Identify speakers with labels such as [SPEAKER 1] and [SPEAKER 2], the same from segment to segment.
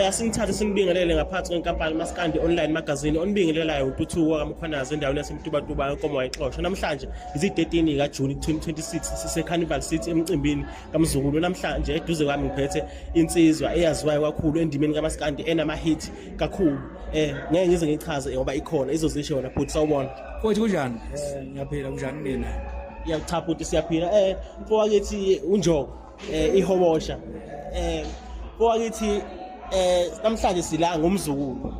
[SPEAKER 1] Asinithathe sinibingelele ngaphansi kwenkampani Maskandi Online Magazine onibingelelayo uNtuthuko kaMkhwanazi endaweni yaseMtubatuba enkomo wayixosha. Namhlanje izi-13 kaJuni 2026 sise-Carnival City emcimbini kaMzukulu. Namhlanje eduze kwami ngiphethe insizwa eyaziwayo kakhulu endimeni kaMaskandi enama-hit kakhulu. Ngeke ngize ngichaze ngoba ikhona izozisho yona futhi sawubona.
[SPEAKER 2] Mfowethu kunjani? Ngiyaphila kunjani nina?
[SPEAKER 1] Cha bhuti siyaphila. Mfowethu uNjoko ihobosha. Mfowethu namhlanje sila ngomzukulu.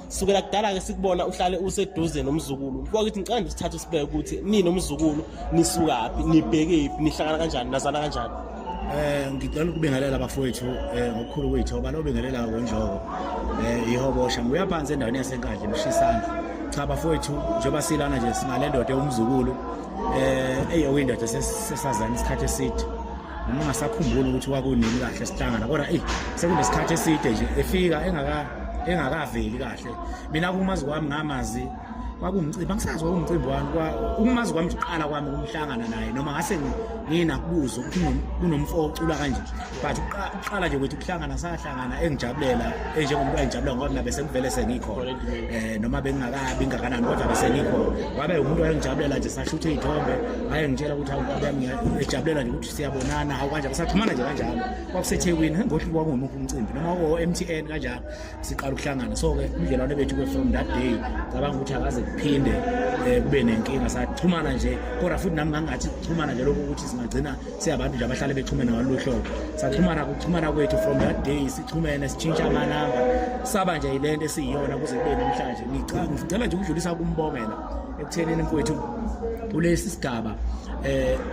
[SPEAKER 1] Sukela kudala ke sikubona uhlale useduze nomzukulu. Mfowethu ngicela nje sithathe sibeke ukuthi ni nomzukulu nisukaphi, nibhekephi, nihlangana kanjani, nazana kanjani?
[SPEAKER 2] Ngicela ukubingelela abafowethu ngokukhulu kuyithoba lo bingelela ngoNjoko ihobosha ngibuya phansi endaweni yaseNkandla eMshisandla. Cha bafowethu njengoba silana nje singale ndoda umzukulu eyowindoda sesazana isikhathi eside. Noma ungasakhumbuli ukuthi kwakunini kahle sihlangana kodwa eyi sekunesikhathi eside nje efika engakaveli kahle. Mina kumazi kwami ngamazi kwakuwumcimbi, angisazi kwakuwumcimbi wami, ukumazi kwami kuqala kwami ukumhlangana naye noma ngase nginakubuzwa ukuthi kunomfo ocula kanje, but ukuqala nje kwethu ukuhlangana sahlangana engijabulela enjengomuntu engijabulela ngoba mina bese ngivele sengikhona noma bengingakabi ngakanani kodwa bese ngikhona. Wabe umuntu oyengijabulela nje, sashutha iy'thombe, wayengitshela ukuthi hawu nkabi yami ngiyajabulela nje ukuthi siyabonana, hawu kanjalo saxhumana nje kanjalo. KwakuseThekwini ngohlu kwakungomuphi umcimbi noma o-M_T_N kanjalo siqala ukuhlangana. So-ke ubudlelwane bethu-ke from that day cabanga ukuthi akaze kuphinde kube nenkinga, saxhumana nje kodwa futhi nami ngangingathi kuxhumana nje lokhu ukuthi singagcina siyabantu nje abahlale bexhumene ngalolu hlobo. Saxhumana kuxhumana kwethu from that day sixhumene sitshintsha amanamba saba nje yilento esiyiyona kuze kube namhlanje. Ngicela nje ukudlulisa kumbongela ekuthenini mfowethu kulesi sigaba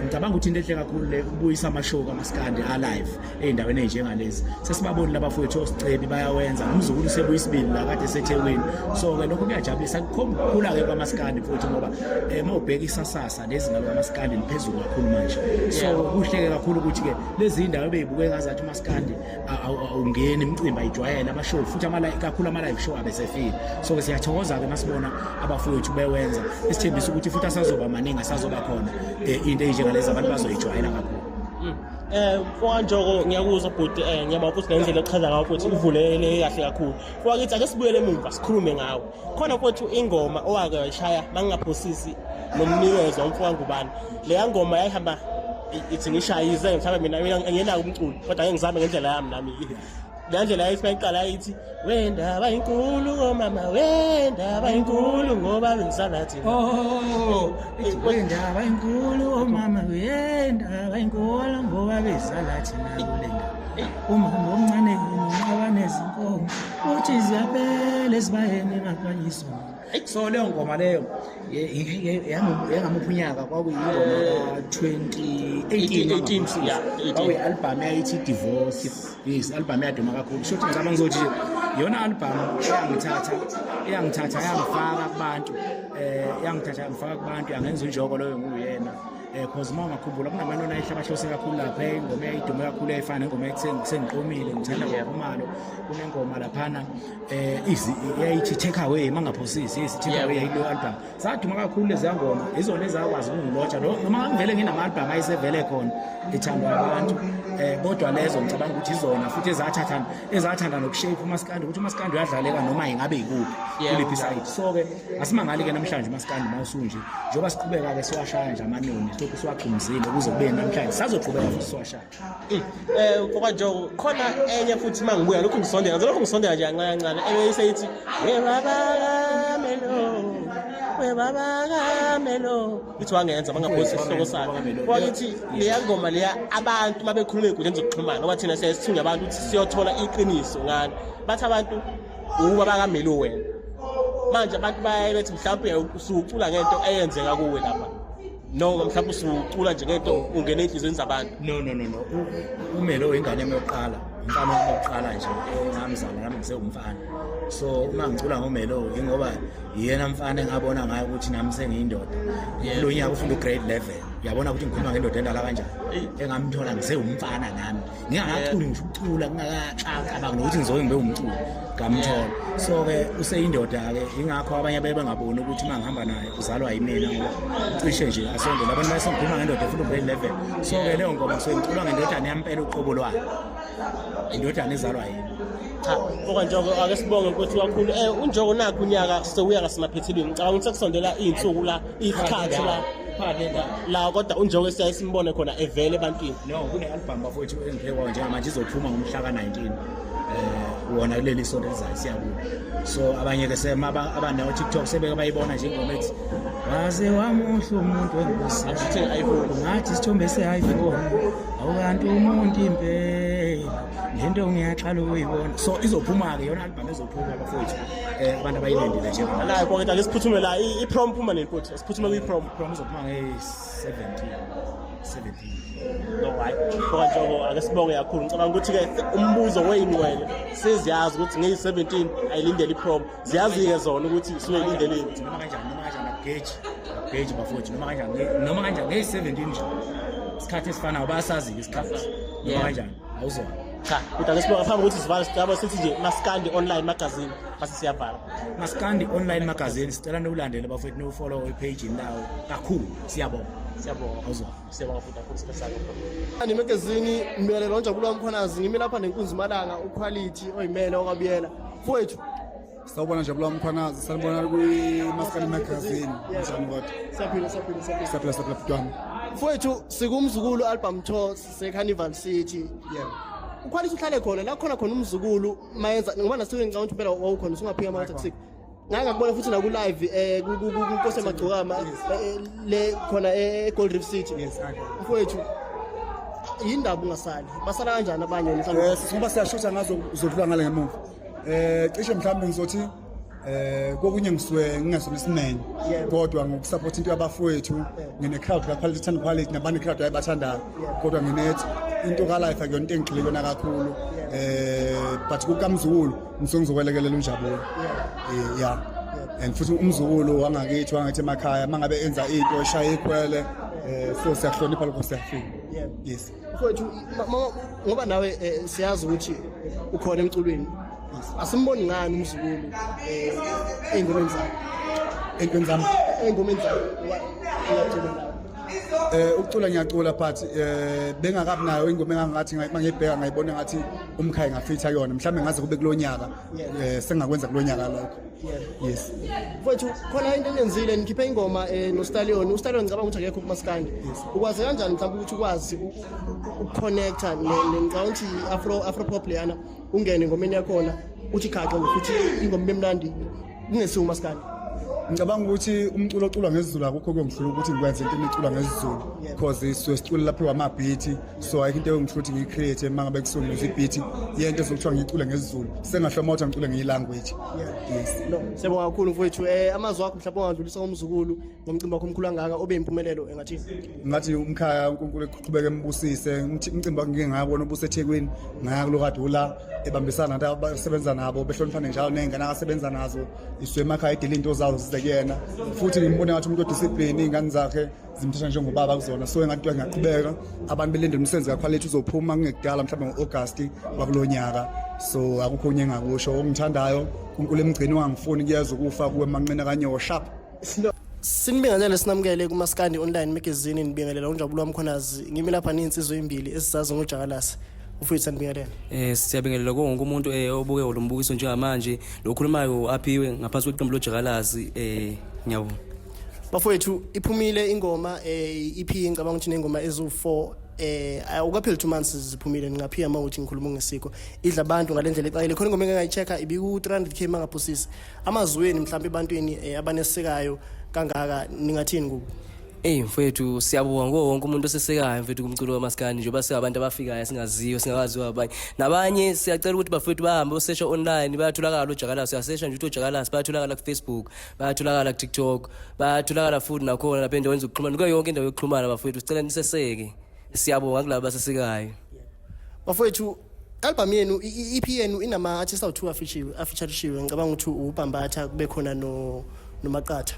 [SPEAKER 2] ngicabanga ukuthi into enhle kakhulu le ukubuyisa amashow kaMaskandi alive ey'ndaweni ey'njengalezi. Sesibabonile abafowethu osicebi bayawenza, umzukulu usebuya isibili la kade eseThekwini. So-ke lokho kuyajabulisa, kukhomba ukukhula-ke kwamaskandi mfowethu ngoba uma ubheka isasasa nezinga likamaskandi liphezulu kakhulu manje. So kuhle-ke kakhulu ukuthi-ke lezi iy'ndawo ebey'buke ngazathi umaskandi awungeni imicimbi ayijwayele ama-show futhi kakhulu ama-live show abesefile. So-ke siyathokoza-ke masibona abafowethu bewenza, esithembisa ukuthi futhi asazoba maningi asazoba khona into ey'njengalezi abantu bazoyijwayela kakhulu.
[SPEAKER 1] Mfoka Njoko ngiyakuzwa bhuti, ngiyabonga futhi ngendlela ochaza ngayo futhi ivulele kahle kakhulu. Mfoka kithi ake sibuyele emumva sikhulume ngawe. Khona mfowethu ingoma owake wayishaya mangingaphosisi nomnikezo umfoka Ngubane. Leya ngoma yayihamba ithi ngishayize mhlawumbe mina ngingenako umculo kodwa ngeke ngizame ngendlela yami nami. Le ndlela yayithi mayiqala yayithi wendaba inkulu ngomama wendaba inkulu ngoba bengisala thina.
[SPEAKER 2] Oh, wendaba inkulu omama wendaba inkulu ngoba bezala thina kule ndawo. Umama omncane unqaba nezinkomo uthi ziyaphela esibayeni bakwanyiswa. So leyo ngoma leyo yangamuphi unyaka kwakuyingoma ka-2018
[SPEAKER 1] yeah,
[SPEAKER 2] kwakuyi-album eyayithi Divorce. Yes, album eyaduma kakhulu. Sho ukuthi ngicabanga ukuthi iyona album eyangithatha yangifaka kubantu, yangithatha yangifaka kubantu yangenza uNjoko loyo nguyena. Cause uma ungakhumbula kunamanoni ayihlabahlose kakhulu lapha, ingoma eyayidume kakhulu eyayifana nengoma ethi sengiqomile ngithanda ngokhumalo. Kunengoma laphana yayithi Take Away mangaphosisi, yes, Take Away yayileyo album. Zaduma kakhulu leziya ngoma, izona ezakwazi ukungilotsha noma ngivele nginama-album ayesevele khona ethandwa abantu kodwa lezo ngicabanga ukuthi izona futhi ezathanda nokushape umaskandi ukuthi umaskandi uyadlaleka noma ingabe ikuphi kuliphi isayidi. So-ke asimangali-ke namhlanje umaskandi mawusunje njengoba siqhubeka-ke siwashaya nje amanoni silokhu siwagxumzile kuze kube namhlanje sazoqhubeka futhi siwashaya.
[SPEAKER 1] Mfoka Njoko khona enye futhi uma ngibuya lokhu ngisondela lokhu ngisondela nje kancane kancane ebeyiseyithi webaba kaMelo webaba kaMelo ithi wangenza bangaphosi isihloko sakhe. Kwakithi leya ngoma leya abantu uma bekhuluma ey'nkundleni zokuxhumana ngoba thina siyaye sithunywe abantu ukuthi siyothola iqiniso ngani bathi abantu ubaba kaMelo wena. Manje abantu bayaye bethi mhlawumbe usucula ngento eyenzeka kuwe lapha noma mhlawumbe usucula nje ngento ungena ey'nhliziyweni zabantu.
[SPEAKER 2] No no no no, uMelo ingane yami yokuqala, umfana wami wokuqala nje engamzala nami ngisewumfana. So uma ngicula ngoMelo ingoba yena mfana engabona ngayo ukuthi nami sengiyindoda. Kulo nyaka ufunda ugrade 11. Uyabona ukuthi ngikhuluma ngendoda endala kanjani engamthola ngisewumfana nami ngingakaculi ngisho ukucula ngingakacabangi nokuthi ngizoke ngibe umculi ngamthola. So-ke useyindoda-ke, ingakho abanye abaye bengaboni ukuthi uma ngihamba naye uzalwa yimina ngoba cishe nje asondele abantu base ngikhuluma ngendoda efuna ugrade 11. So-ke leyo ngoma kusuke ngiculwa ngendodana yampela uqobo lwayo, indodana ezalwa yimi.
[SPEAKER 1] Cha, okanjoko ake sibonge nkosi kakhulu. UNjoko nakho unyaka sewuya ngasemaphethelweni. Ngicabanga ukuthi sekusondela iy'nsuku la, isikhathi la la kodwa uNjoko esiyaye simbone khona evele ebantwini.
[SPEAKER 2] No, kune-album bafowethu engiphekwayo njengamanje, izophuma ngomhla ka-19, wona kuleli sonto elizayo siyakulo. So abanye-ke abanawo TikTok sebeke bayibona nje ingoma ethi waze wamuhle umuntu wenkosi,
[SPEAKER 1] Asithe iPhone.
[SPEAKER 2] Ungathi isithombe se-iPhone, awukanti umuntu impela lento ngiyaqala ukuyibona. So izophuma-ke yona album, ezophuma bafowethu, abantu abayilindile njengamanje.
[SPEAKER 1] Nayo konke, ake siphuthume la, i-prom phuma nini futhi? Siphuthume kwi-prom.
[SPEAKER 2] Prom izophuma nge-17 17.
[SPEAKER 1] No, hayi. Okanjoko ake sibonge kakhulu. Ngicabanga ukuthi-ke umbuzo wey'ngcwele seziyazi ukuthi ngeyi-17 ayilindele i-prom. Ziyazi-ke zona ukuthi isuke ilindeleni.
[SPEAKER 2] Noma kanjani, noma kanjani, akugeji, akugeji bafowethu, noma kanjani, noma kanjani, ngeyi-17 nje, isikhathi esifanayo, bayasazi-ke isikhathi, noma kanjani awuzona.
[SPEAKER 1] Cha, kodwa ake sibonge. Phambi kokuthi sivale, sicaba sithi nje Maskandi Online Magazine, base siyavala.
[SPEAKER 2] Maskandi Online Magazine, sicela niwulandele bafowethu, niwu-follow e-page-ini lawo kakhulu. Siyabonga.
[SPEAKER 1] Siyabonga.
[SPEAKER 2] Awuzona.
[SPEAKER 1] Siyabonga futhi kakhulu isikhathi sakho.
[SPEAKER 3] Ani magazine ngibingelela uNjabulo Mkhwanazi, ngimi lapha nenkunzi malanga uQuality oyimele okwabuyela. Mfowethu.
[SPEAKER 4] Sawubona Njabulo Mkhwanazi, sanibona kwi-Maskandi Magazine. Njani kodwa?
[SPEAKER 3] Siyaphila, siyaphila, siyaphila.
[SPEAKER 4] Siyaphila, siyaphila bhuti wami.
[SPEAKER 3] Mfowethu, sikumzukulu album tour se Carnival City.
[SPEAKER 4] Yebo.
[SPEAKER 3] UQuality uhlale khona la khona khona umzukulu mayenza ngoba nasuke ngicabanga ukuthi phela wawukhona usungaphika ama taxi. Ngake ngakubona futhi naku live kuNkosi Magcokama le khona e Gold Reef City.
[SPEAKER 4] Yes, okay.
[SPEAKER 3] Mfowethu, yindaba ungasali? Basala kanjani abanye mhlawumbe?
[SPEAKER 4] Ngoba siyashutha ngazo uzodlula ngale ngemuva. Cishe mhlawumbe ngizothi kokunye ngisuke ngingesona isimene kodwa ngoku-support into yabafowethu, ngine crowd ka quality and quality nabane crowd ayibathandayo, kodwa nginethi into ka life akuyona into engigxile kuyona kakhulu, but kukamzukulu ngisuke ngizokwelekelela uNjabulo, yeah, and futhi umzukulu wangakithi, wangakithi emakhaya, mangabe enza into eshaya ikhwele, so siyahlonipha lokho, siyafika. Yes.
[SPEAKER 3] Mfowethu, ngoba nawe siyazi ukuthi ukhona emculweni, asimboni ngani umzukulu ey'ngomeni zakhe?
[SPEAKER 4] Entweni zami?
[SPEAKER 3] Ey'ngomeni zakhe, uyacula nawe.
[SPEAKER 4] Ukucula ngiyacula, but bengakabi nayo ingoma engangathi mangiyibheka ngayibona ngathi umkhaya ngafitha yona. Mhlawumbe ngaze kube kulonyaka, sengakwenza kulonyaka lokho. Yes.
[SPEAKER 3] Mfowethu, khona into enenzile, nikhiphe ingoma noStallion. UStallion ngicabanga ukuthi akekho kumaskandi. Ukwazi kanjani mhlawumbe ukuthi ukwazi uku-connecta ngicabanga ukuthi afro pop leyana, ungene engomeni yakhona, uthi khaxa futhi ingoma ibe mnandi kungesiwo umaskandi?
[SPEAKER 4] Ngicabanga ukuthi umculo oculwa ngesiZulu akukho kuyongihlula ukuthi ngikwenze into eculwa ngesiZulu, because sisuke sicula lapho ama-beat, so ayikho into eyongihlula ukuthi ngiyi-create uma ngabe kusuke ngiluza i-beat yento ezokuthiwa ngiyicule ngesiZulu, sengahloma ukuthi ngicule ngeyi-language. Yes.
[SPEAKER 3] No, siyabonga kakhulu mfowethu. Amazwi akho mhlawumbe ongadlulisa komzukulu ngomcimbi wakho omkhulu kangaka obe impumelelo engathini?
[SPEAKER 4] Ngathi umkhaya, uNkulunkulu eqhubeke embusise. Umcimbi wakhe ngike ngayabona ubuseThekwini, ngaya kulo kade ula ebambisana nabantu abasebenza nabo, behloniphane njalo ney'ngane akasebenza nazo, isuke emakhaya edile iy'nto zazo zize kuyena. Futhi ngimbone ngathi umuntu o-discipline, iy'ngane zakhe zimthatha njengobaba kuzona, so engathi into ingaqhubeka, abantu belinde umsebenzi kaQuality uzophuma kungekudala, mhlawumbe ngo-August wakulo nyaka. So akukho okunye engakusho. Okungithandayo, uNkulunkulu emgcini, wangifuni kuyeza ukufa kuwe manqina kanyowo sharp.
[SPEAKER 3] Sinibingelele, sinamukele kuMaskandi Online Magazine. Nibingelela uNjabulo Wamkhonazi. Ngimi lapha nezinsizwa ezimbili esizazi ngoJakalasi. Ufitha, sanibingelela.
[SPEAKER 5] Siyabingelela kuwo wonke umuntu obuke lo mbukiso njengamanje. Lo khulumayo aphiwe ngaphansi kweqembu loJakalasi, ngiyabonga.
[SPEAKER 3] Bafowethu, iphumile ingoma, EP, ngicabanga ukuthi nengoma ezu4, awukapheli 2 months ziphumile, ningaphiya uma ukuthi ngikhuluma ngesiko. Idla abantu ngalendlela exakile. Khona ingoma engayi-check-a ibiku 300K mangaphosisi. Amazweni mhlawumbe ebantwini abanesekayo kangaka, ningathini kubo?
[SPEAKER 5] Ey mfethu, siyabonga kuwo wonke umuntu osesekayo mfethu kumculo kaMaskandi, njengoba singabantu abafikayo singaziyo, singakaziwa abanye. Nabanye siyacela ukuthi bafethu bahambe bosesha online, bayatholakala oJakalasi. Uyasesha nje ukuthi oJakalasi, bayatholakala ku-Facebook, bayatholakala ku-TikTok, bayatholakala futhi nakhona lapha endaweni zokuxhumana, kuyo yonke indawo yokuxhumana. Bafethu, sicela niseseke. Siyabonga kulabo basesekayo.
[SPEAKER 3] Bafowethu, album yenu, EP yenu inama artists awu2 afeatured, afeaturishiwe. Ngicabanga ukuthi uBambatha, kube khona no noMaqatha.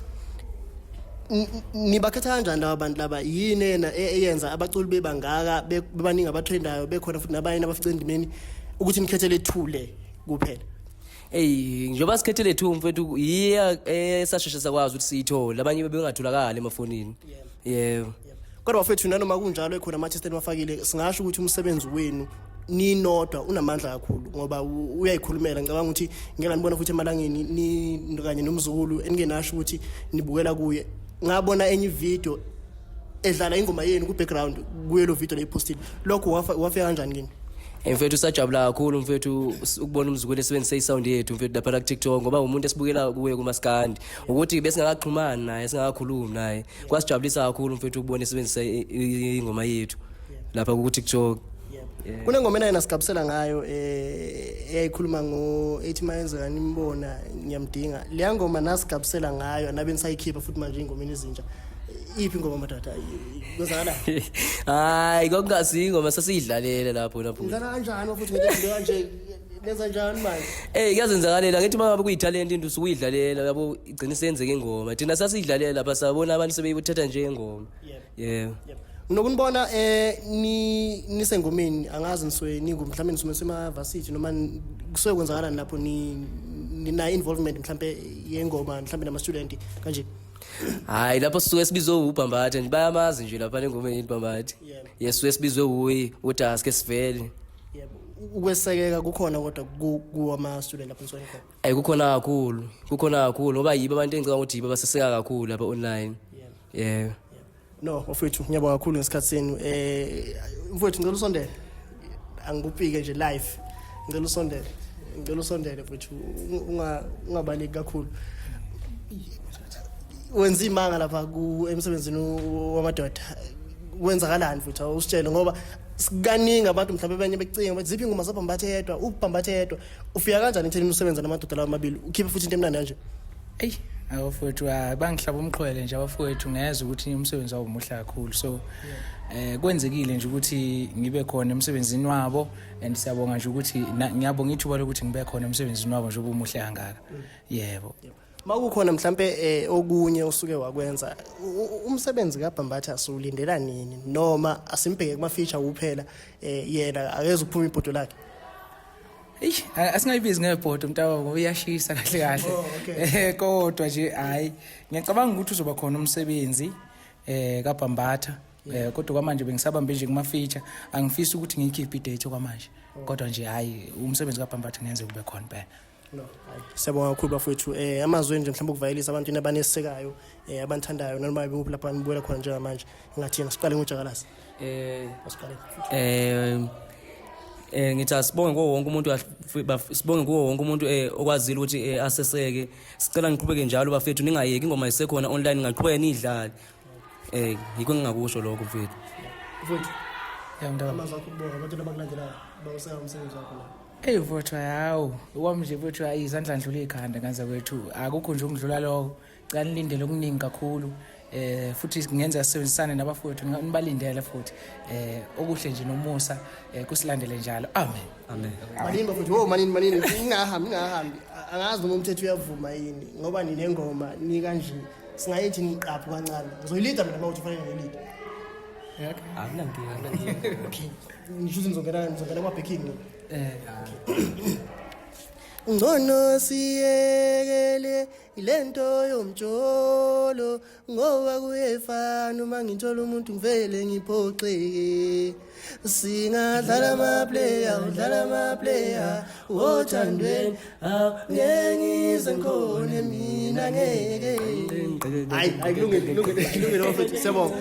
[SPEAKER 3] Nibakhetha kanjani laba bantu laba? Yini ena eyenza abaculi bebangaka, bebaningi abatrendayo, bekhona futhi nabanye abafice endimeni, ukuthi nikhethele thule kuphela?
[SPEAKER 5] Ey, njengoba sikhethele two mfethu, yiya esasheshe sakwazi ukuthi siyithole, abanye bebengatholakali emafonini. Yebo.
[SPEAKER 3] Kodwa bafethu, nanoma kunjalo, ekhona ama-artist eniwafakile, singasho ukuthi umsebenzi wenu ninodwa unamandla kakhulu ngoba uyayikhulumela. Ngicabanga ukuthi ngeke nganibona futhi emalangeni ni kanye nomzukulu eningenasho ukuthi nibukela kuye. Ngabona enye ivideo edlala ingoma yenu ku-background kuye lo video leyipostile. Lokho wafika kanjani kini?
[SPEAKER 5] Mfethu, sajabula kakhulu mfethu ukubona umzukulu esebenzise isound yethu mfethu lapha ku TikTok, ngoba umuntu esibukela kuye kumaskandi, ukuthi besingakaxhumani naye, singakakhulumi naye. Kwasijabulisa kakhulu mfethu ukubona esebenzisa ingoma yethu lapha ku TikTok.
[SPEAKER 3] Kunengoma enaye nasigabisela ngayo eyayikhuluma ngo ethi mayenzeka nimbona ngiyamdinga. Leya ngoma nasigabisela ngayo, anabe nisayikhipha futhi manje ingomeni ezintsha. Iphi ingoma, madoda? Kwenzakala?
[SPEAKER 5] Hayi, kwakungasiyo ingoma, sasiyidlalele lapho lapho.
[SPEAKER 3] Ngidlala kanjani futhi ngento kanje? Nenza njani manje?
[SPEAKER 5] Kuyazenzakalela, ngithi uma ngabe kuyitalent into usukuyidlalela yabo, igcina isenzeka ingoma. Thina sasiyidlalela lapha, sabona abantu sebeyithatha njengengoma. Yebo.
[SPEAKER 3] Nginokunibona ni nisengomeni, angazi nisuke ningu mhlawumbe nisuke sema-varsity noma kusuke kwenzakalani lapho ni nina involvement mhlawumbe yengoma, mhlawumbe nama-student kanje?
[SPEAKER 5] Hayi, lapho sisuke sibizwe uBhambatha nje, bayamazi nje lapha engomeni iBhambatha. Yes, sisuke sibizwe uyi ukuthi asike sivele.
[SPEAKER 3] Yebo, ukwesekeka kukhona kodwa kuwama-student lapho nisuke nikhona?
[SPEAKER 5] Ayi, kukhona kakhulu, kukhona kakhulu, ngoba yibo abantu engicabanga ukuthi yibo abaseseka kakhulu lapha online. Yebo.
[SPEAKER 3] No, bafowethu, ngiyabonga kakhulu ngesikhathi senu. Mfowethu, ngicela usondele, angikupike nje live. Ngicela usondele, ngicela usondele mfowethu, ungabaleki kakhulu. Wenza imanga lapha ku emsebenzini wamadoda, kwenzakalani futhi? Awusitshele, ngoba kaningi abantu mhlawumbe abanye becinga bathi ziphi ingoma zaBhambatha yedwa, uBhambatha yedwa. Ufika kanjani ekutheni usebenza namadoda lawa amabili, ukhiphe futhi into emnandi kanje?
[SPEAKER 6] Eyi, abafowethu, hayi, bangihlaba umxhwele nje abafowethu. Ngiyezwa ukuthi umsebenzi wabo muhle kakhulu, so kwenzekile nje ukuthi ngibe khona emsebenzini wabo, and siyabonga nje ukuthi ngiyabonga ithuba lokuthi ngibe khona emsebenzini wabo nje obumuhle kangaka, yebo.
[SPEAKER 3] Makukhona mhlambe okunye osuke wakwenza, umsebenzi kaBhambatha siwulindela nini, noma asimbheke kuma feature kuphela, yena akeze ukuphuma ibhodo lakhe?
[SPEAKER 6] Eish, asingayibizi ngebhodo mntaba, ngoba iyashisa kahle kahle.
[SPEAKER 3] Oh, okay.
[SPEAKER 6] Kodwa nje hayi, ngiyacabanga ukuthi uzoba khona umsebenzi kaBhambatha. Kodwa kwamanje bengisabambe nje kuma feature, angifisi ukuthi ngiyikhiphe idate kwamanje. Kodwa nje hayi, umsebenzi kaBhambatha ngenze kube khona impela.
[SPEAKER 3] No, hayi, siyabonga kakhulu bafowethu. Amazwi nje mhlawumbe ukuvayelisa abantwini abanesekayo, abanithandayo, noma bekuphi lapha nibuyela khona njengamanje. Ngathina siqale ngoJakalasi. Asiqale.
[SPEAKER 5] Ngithi asibonge kuwo wonke umuntu, sibonge kuwo wonke umuntu okwazile ukuthi aseseke. Sicela niqhubeke njalo bafethu, ningayeki, ingoma isekhona online, ningaqhubeka nidlale. Yikho engingakusho lokho mfethu.
[SPEAKER 3] Mfethu.
[SPEAKER 6] Ya mntaba.
[SPEAKER 3] Amazwi akho ukubonga abantu abakulandelayo, bakuseka umsebenzi wakho la.
[SPEAKER 6] Hey mfowethu, hawu, okwami nje mfowethu, hayi, izandla ndlula ikhanda nganza kwethu. Akukho nje ukudlula lokho. Cela nilindele okuningi kakhulu. Futhi ngenza sisebenzisane nabafowethu, nibalindele futhi. Okuhle nje nomusa kusilandele njalo. Amen.
[SPEAKER 5] Amen.
[SPEAKER 3] Manini bafowethu, wo manini manini, ningahambi, ningahambi. Angazi noma umthetho uyavuma yini, ngoba ninengoma ni kanje. Singayithi niqaphu kancane. Ngizoyilida mina mawuthi ufanele ngilide.
[SPEAKER 6] Okay.
[SPEAKER 5] Akunankinga, akunankinga.
[SPEAKER 3] Okay. Ngisho ukuthi ngizongena kwa backing mina. Ngcono siyekele ilento yomjolo, ngoba kuyefana uma ngithola umuntu ngivele ngiphoxeke. Singadlala ama-player, udlala ama-player othandweni, ngeke ngize ngikhone mina, ngeke. Hayi hayi, kulungile, kulungile, kulungile bafethu, siyabonga.